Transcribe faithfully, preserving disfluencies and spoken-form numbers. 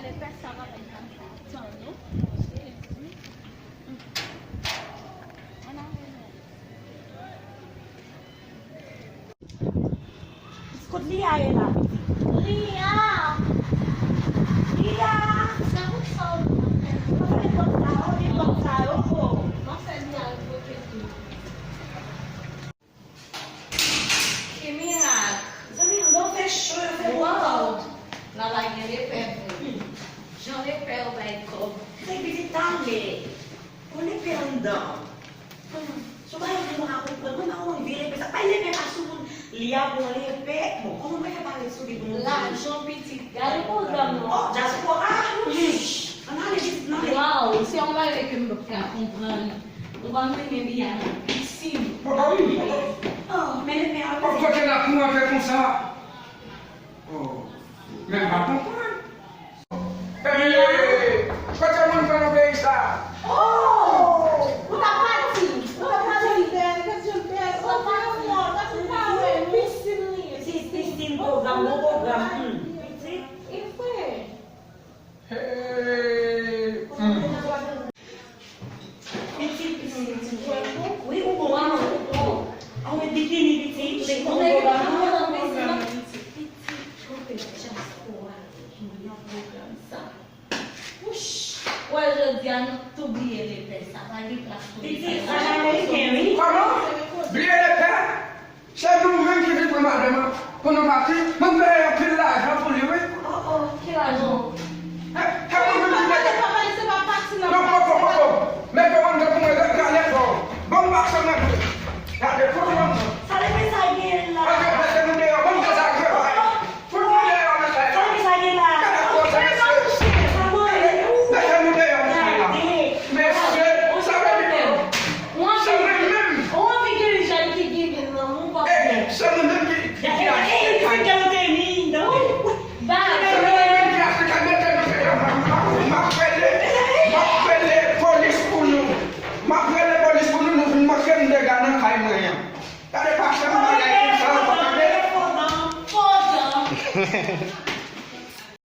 Lepè sa pa bay tan nou. Kot Lia ye la? Lia! Lia! Se pou sa ou pa fè pòt la, ou gen pòt sa yo. M ap fè Lia bloke tou. Ki mirak! Zanmi, anba w fè cho, yo fè bon tan. Lala gen lepè vre. Jan lepè yo bay kòb. Se pitit talè. Ou lepè anndan. Hmm, sou bagay yo gen mwen ka konprann. Mwen pa konn vye lepè sa. Bay lepè pa sou moun. Li a bon lepè. Bon, kòman mwen fè pale sou li pou nou di? Lajan pitit. Gade pwogram nan. Oh, dyaspora. Hmm. Ann ale, ann ale. Waw, se yon bagay ke m p ap ka konprann. Ou pa mennen Lia nan pisin. Oh, men lepè a. Oh, kote n ap pran fè konsa? Oh, men m pa konprann. Hey, kote moun pran nan peyi sa? Oh, ou ta pati. Ou ta pati. Ou ta pati. Pisin li ye. Pisin, pisin, pwogram, bon pwogram. Hmm. Pitit. E frè. Hey, hmm. Pitit, pitit, pitit. Wi, ou bon, manman, ou bon. An, wi, bikini, pitit. Pitit, kanpe dyaspora, jwenn nan pwogram sa. Yon pwogram sa. Wouch! Wè, jodi a, nou tou bliye lepè sa. Pa gen plas pou lepè sa. Pitit, sa ameriken, wi. Kòman? Bliye lepè? Se nou menm ki vin pran madanm an pou nou pati. Mwen peye anpil lajan pou li, wi. Oh, oh, ki lajan? E, e nou menm ki mete. Non, poko, poko. Mete yon gade pou mwen, gade fò. Bon, m pa chanm nan. Gade, fout mwen. Sa lepè sa gen la? Ann mete nou deyò, bon, m dezagrè, bay. Fout nou deyò, mesye. Sa ki sa gen la? Gade kòman sa, mesye. Sa mwen. Gade, mete nou deyò, mesye, la. Mesye, sa vle di, se mwen menm. Ou anvi gen jèn ki gen nan ou pa. Eh, se mwen menm ki, ki, ki achte kay. Se mwen menm ki achte kay, mete nou deyò. M ap rele, m ap rele polis pou nou. M ap rele polis pou nou, nou vin manke m dega nan kay mwen an. Gade pa chanm bagay konsa ankò, tande?